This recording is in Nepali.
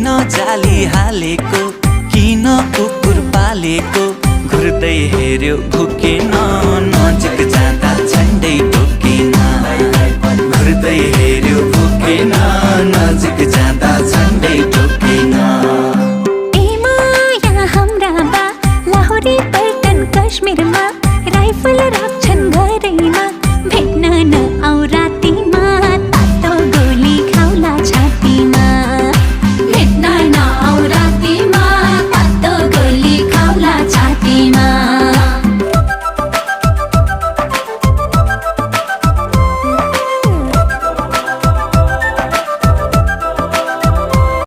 किन जाली हालेको, किन कुकुर पालेको, घुर्दै हेर्यो भुकेन, नजिक जाँदा झन्डै टोकेन, घुर्दै हेर्यो